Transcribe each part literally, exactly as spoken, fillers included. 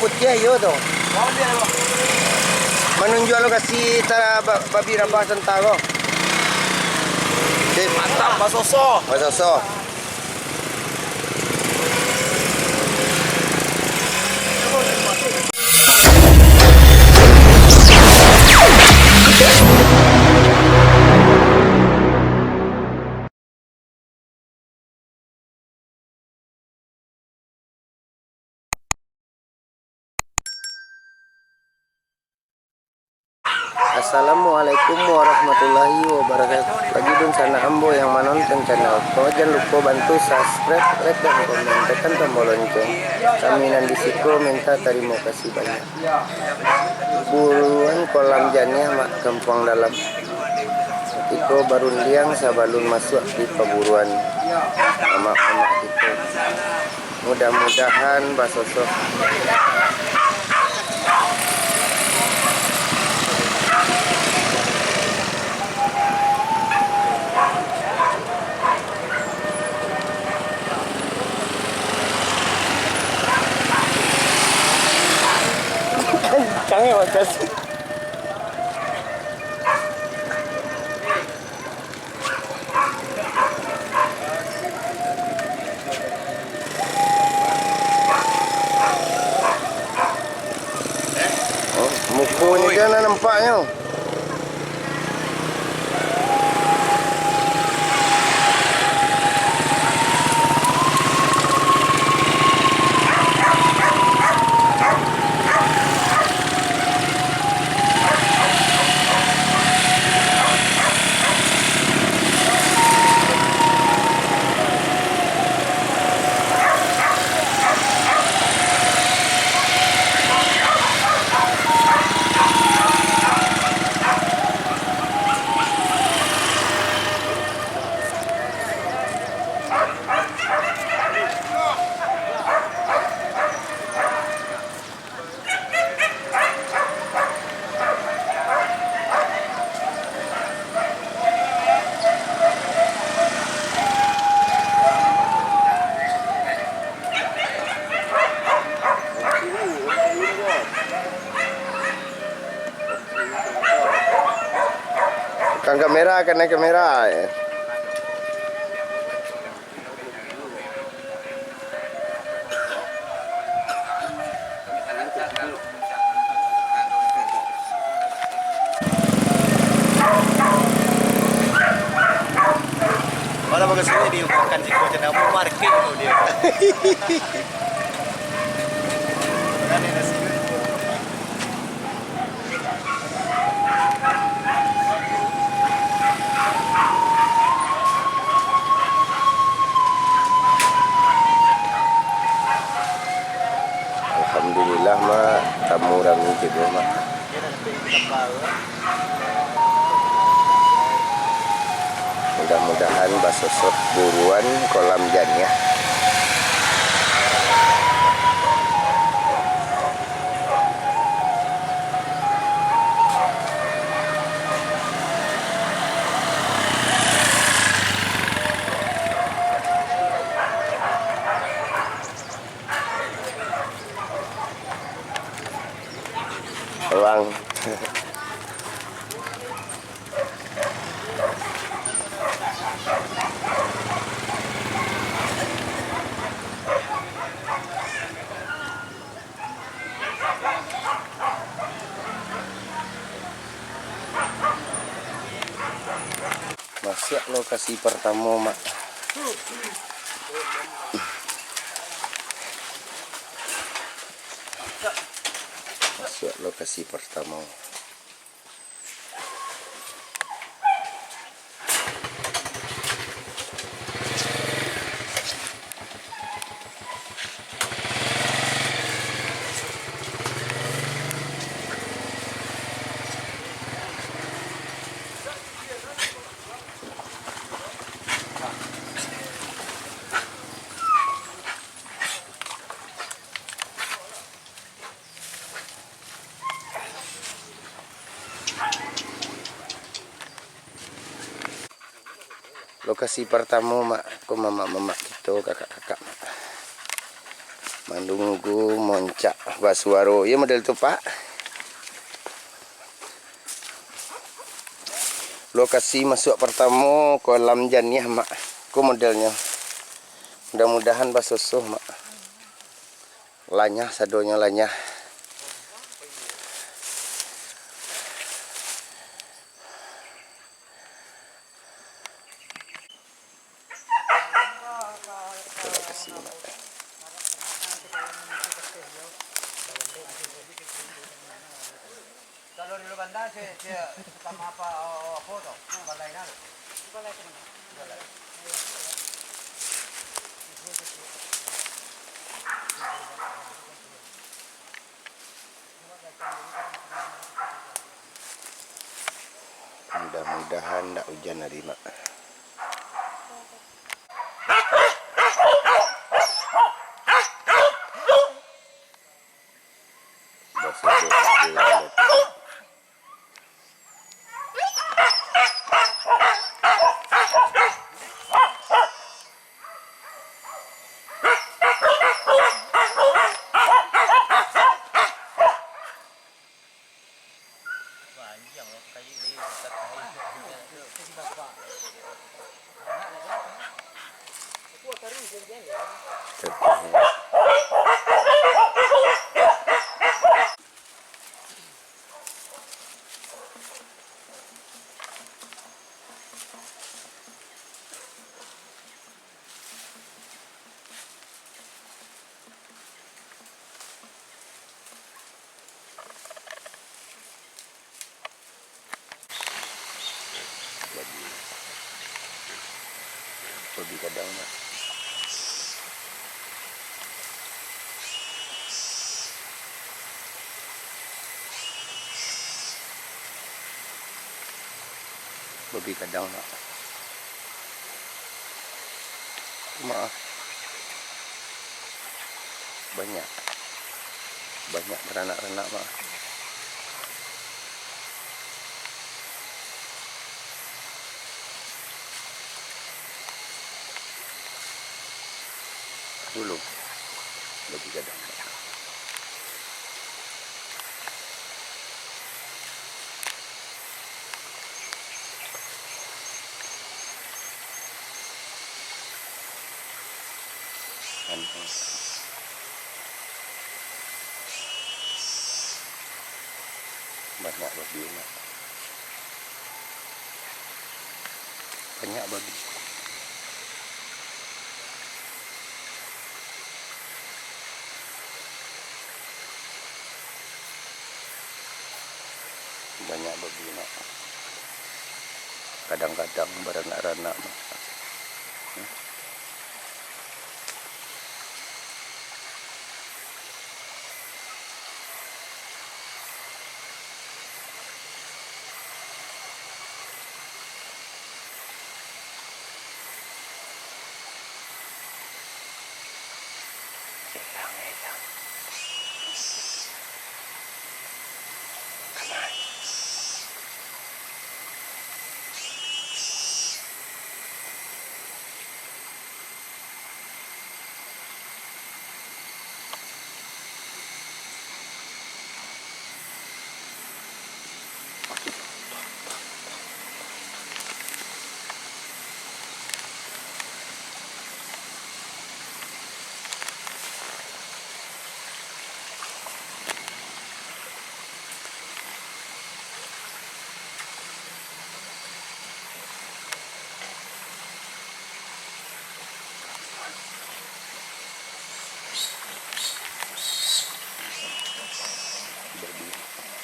Putiah iyo tu. Manunjuak lokasi tara ba-, babi rabah santa ko. Oke. Mantap, basoso. Basoso. Assalamualaikum warahmatullahi wabarakatuh. Bagi dunsanak ambo yang manonton channel ko, jan lupo bantu subscribe, like, dan komen, tekan tombol lonceng. Kami nan di siko minta tarimo kasih banyak. Buruan Kolam Janiah, Mak, Kampuang Dalam. Kito barundiang sabalun masuak di paburuan mamak-mamak kito. Mudah-mudahan basosok. Kencang ya, Mas. Oh, mukonyo jan lah nampaknyo. Kan kamera, kan kamera, eh. Malah bagus ini di makan siko cina mau market tu dia. Kan ini nasi. Alhamdulillah, Mak, tamu rami juo, Mak. Mudah-mudahan basosok buruan Kolam Janiah. Bang. Masuak lokasi partamo, Mak. Masuak lokasi partamo. Lokasi partamo, Mak, ko mamak-mamak kito, kakak-kakak, Mak. Manunggu moncak basuaro. Iyo model tu, Pak. Lokasi masuak partamo kolam janiah, Mak. Ko modelnyo. Mudah-mudahan basosoh, Mak. Lanyah sadonyo, lanyah. Terima kasih, Mak. Kalau di Lubanda, cek, cek, sama apa, apa tu? Balai nalo. Mudah-mudahan ndak ujan hari, Mak. Babi. Babi kadang, Mak. Babi kadang, Mak. Maaf. Banyak. Banyak baranak-ranak, Mak. Dulu. Babi kadang, Mak. Banyak babi, Mak. Banyak babi. Banyak babi, Mak. Kadang-kadang baranak-ranak, Mak. Hmm.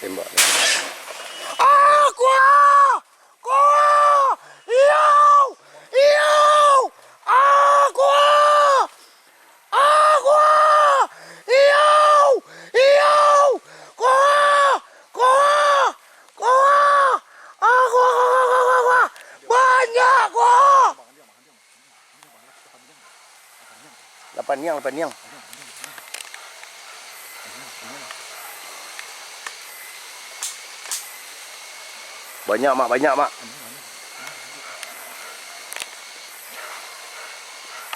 Tembak. Ah, kuah! Kuah! Iyau! Iyau! Ah, kuah! Ah, kuah! Iyau! Iyau! Kuah! Kuah! Kuah! Ah, kuah, kuah, kuah, kuah, kuah! Banyak, kuah! Lapan niang, lapan niang. Banyak, Mak, banyak, Mak.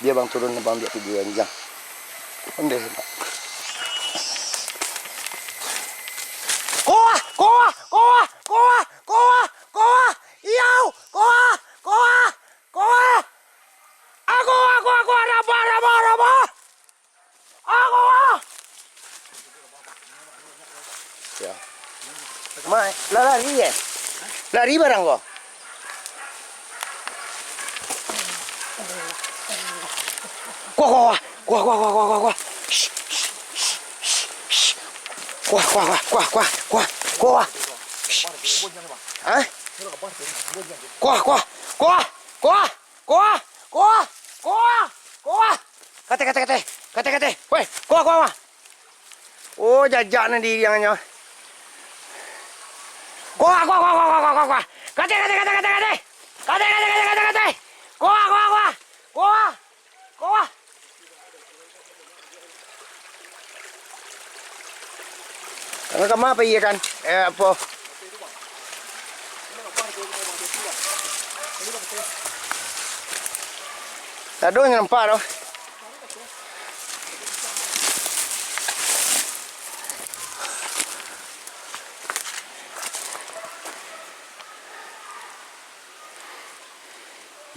Bia Bang turun, Bang ambiak video anjiang. Ondeh, Mak. Lari, eh? Lari barang ko. Kuah, kuah, kuah. Kuah, kuah, kuah, kuah, kuah, kuah. Shh, shh, shh, shh, shh. Kuah, kuah, kuah, kuah, kuah, kuah, kuah. Shh, shh. Hah? Kuah, kuah, kuah, kuah, kuah, kuah, kuah, kuah. Kateh, kateh, kateh. Kateh, kateh. Weh, kuah, kuah, kuah. Oh, jajak nan diriangnyo. Kuah, kuah, kuah, kuah, kuah, kuah, kuah. Kateh, kateh, kateh, kateh, kateh. Kateh, kateh, kateh, kateh, kateh. Kuah, kuah, kuah. Kuah. Kuah. Kama, kama pai kan? Eh, apo? Ado nyo nampak tu.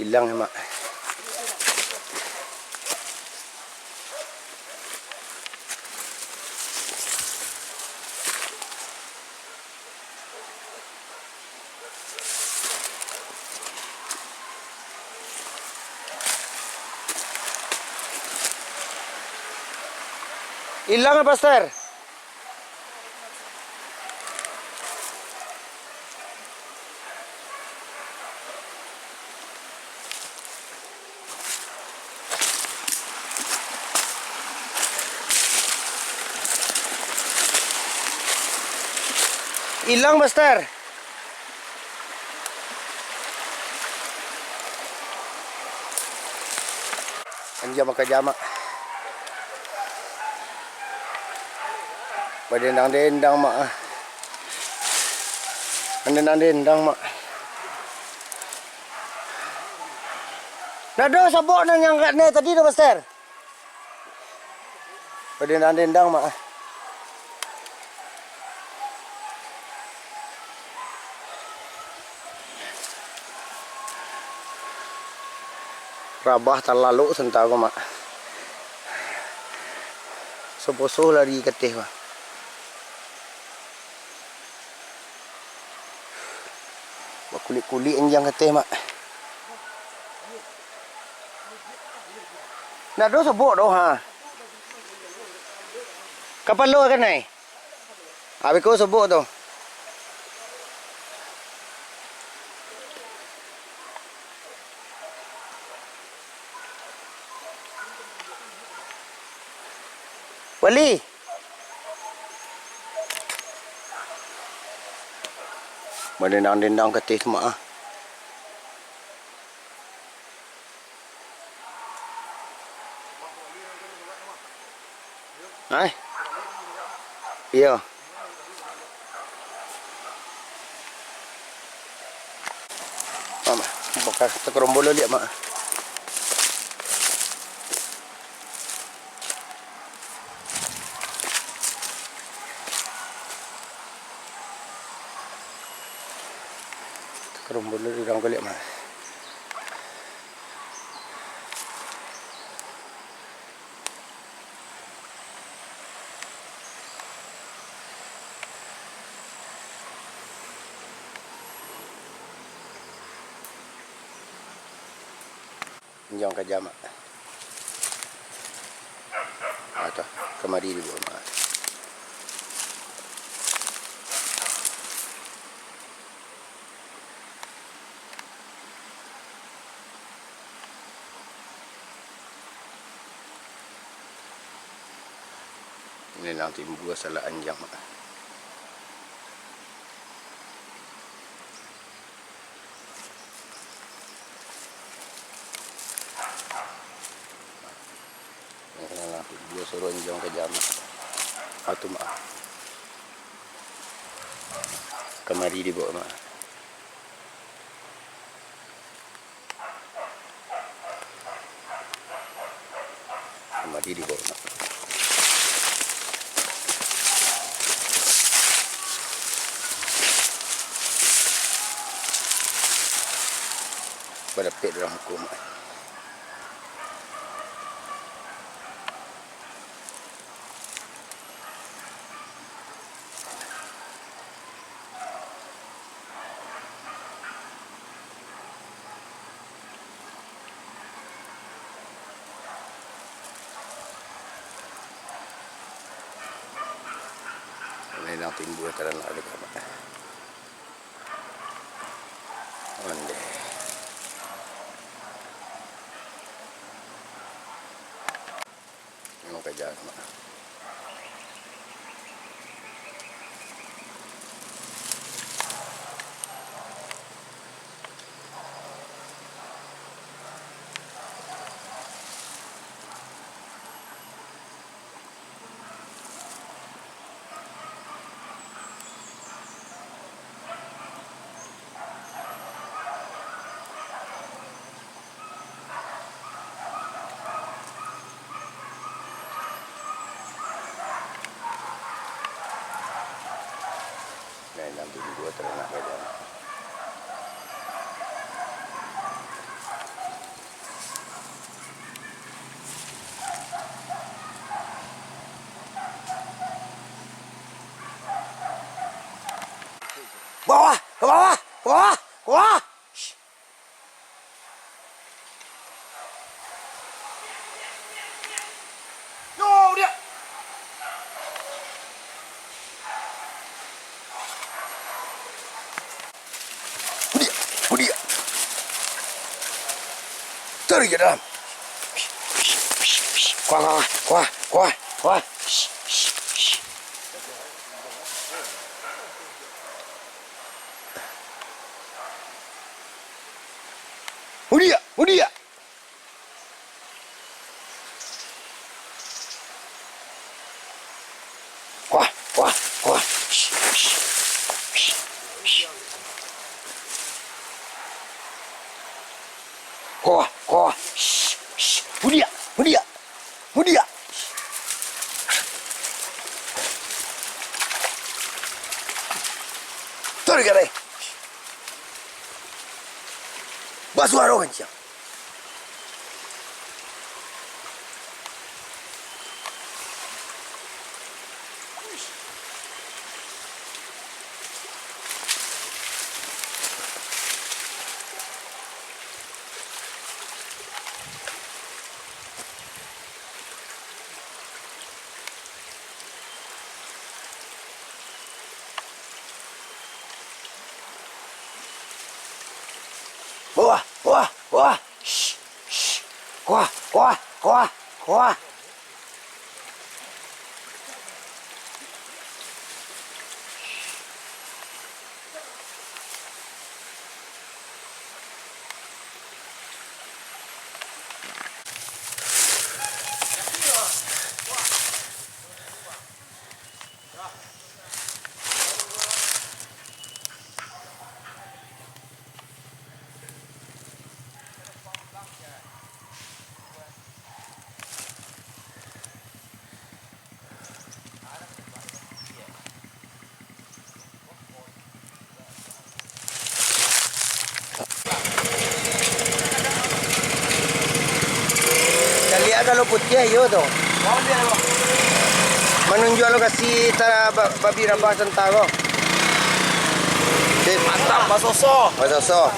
Ilang, Mak. Ilang, Pastor. Ilang, Pastor. Anjiang bakajam, Mak. Badendang-dendang, Mak. Badendang-dendang, Mak. Ndak ado sabok nan angkat ne tadi tu, Pastor. Badendang-dendang, Mak. Rabah talalok santa ko, Mak. Soposo lari kateh, Mak. Bakulik-kulik anjiang kateh, Mak. Ndak ado sabok doh, ha. Kapalo kanai. Abih ko sabok tu. Wali. Badendang-dendang kateh tu, Mak, ah. Ai. Iyo. Mak, Mak, baka takarombol liak, Mak. Takarombol urang ko liak, Mak. Anjiang bakajam, Mak. Ah, tu, kamari dibao, Mak. Iko nan timbua salak anjiang, Mak. Iko nan timbua salak anjiang bakajam, Mak. Ah, tu, Mak. Kamari dibao, Mak. Mati di bawah. Badapek dalam hukum. Timbua taranak dek amak. Ondeh. Memang kaja amak. Nan, nan tu juo taranak gajah. Bawah, ka bawah, ka bawah, ka bawah. Shh. Yo, dia. Budiak, budiak. Tarik ka dalam. Kuah, kuah, kuah, kuah, kuah. Budiak, budiak. Kuah, kuah, kuah. Kuah, kuah. Budiak, budiak. Budiak. Tarik ka dalam. Basuah roh kancang. Wah, wah, wah. Shh, shh. Wah, wah, wah, wah. Caliak kalau putiah, iyo tu. Manunjuak lokasi ta-, ba-, babi rabah santa ko. Sip. Mantap, basoso. Basoso.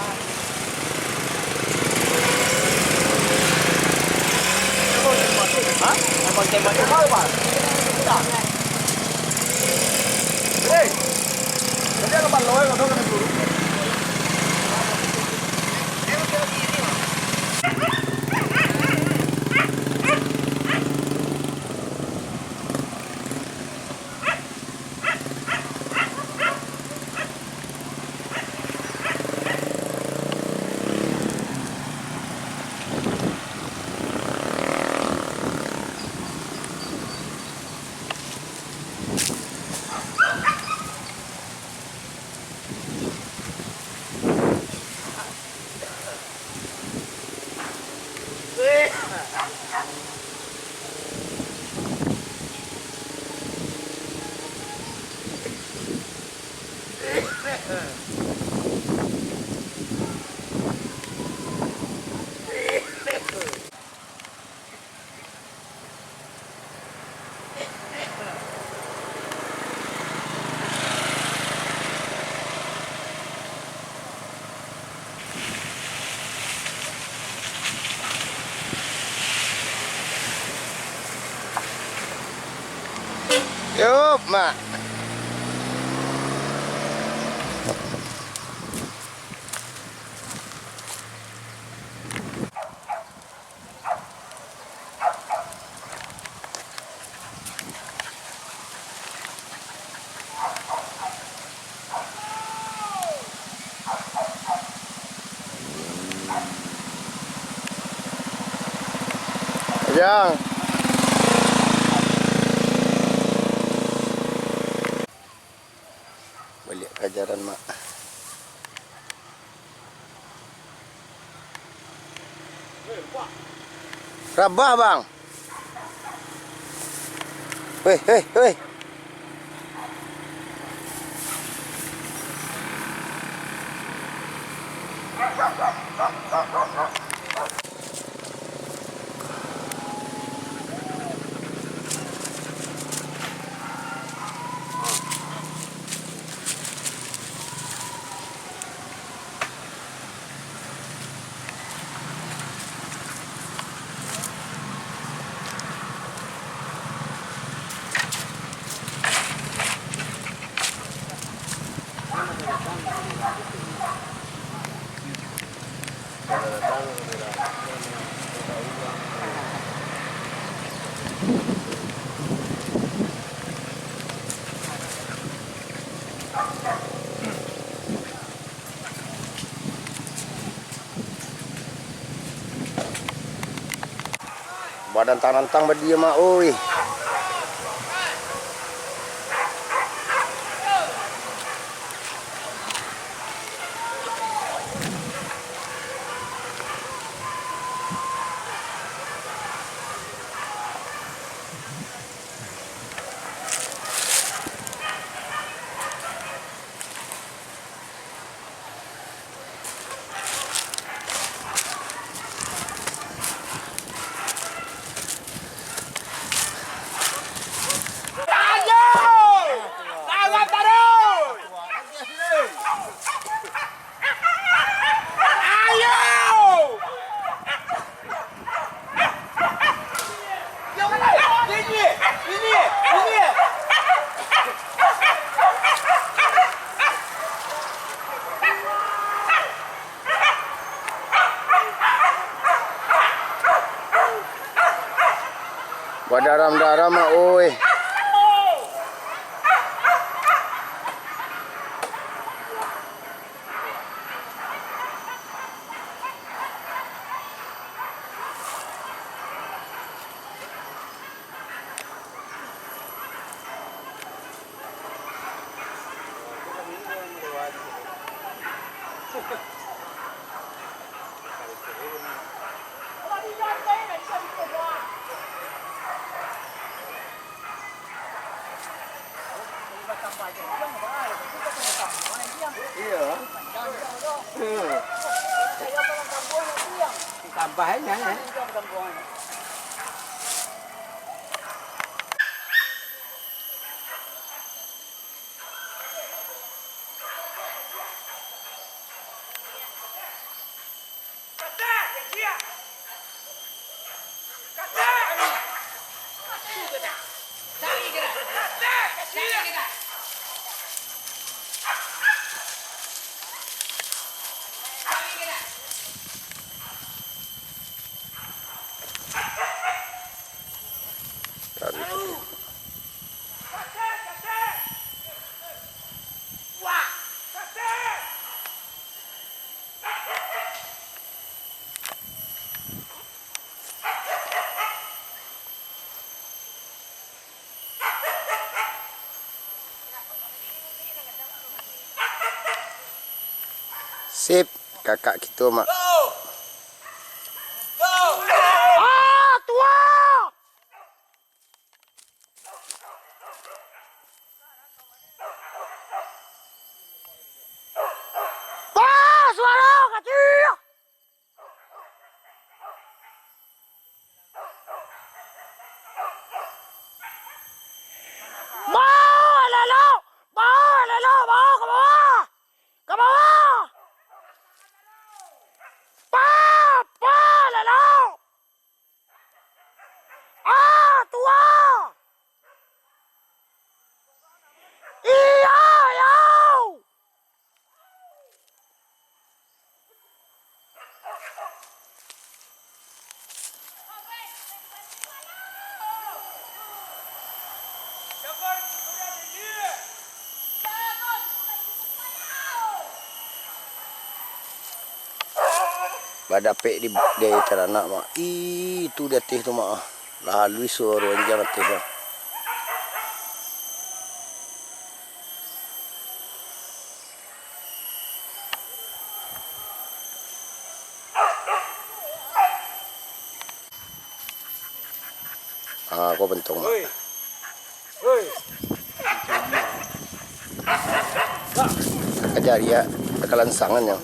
Yup, Mak. Jang. Baliak ka jalan, Mak. Rabah, Bang. Weh, weh, weh. Badantang-dantang badia, Mak, oi. Badaram-daram, Mak, oi. Iyo. Hmm. Tambah aja, ya. Sip, kakak kito, Mak. Ah, tuo! Wah, suaro kacil. Bao, elok-elok. Bao, elok-elok. Bao ka bawah. Ka bawah. Badapek di, di taranak, Mak. Ih, tu di ateh tu, Mak. Lah aluih suaro anjiang ateh tu. Ah, ko pentong, Mak. Oi. Oi. Kajari ya, kalansangan ya.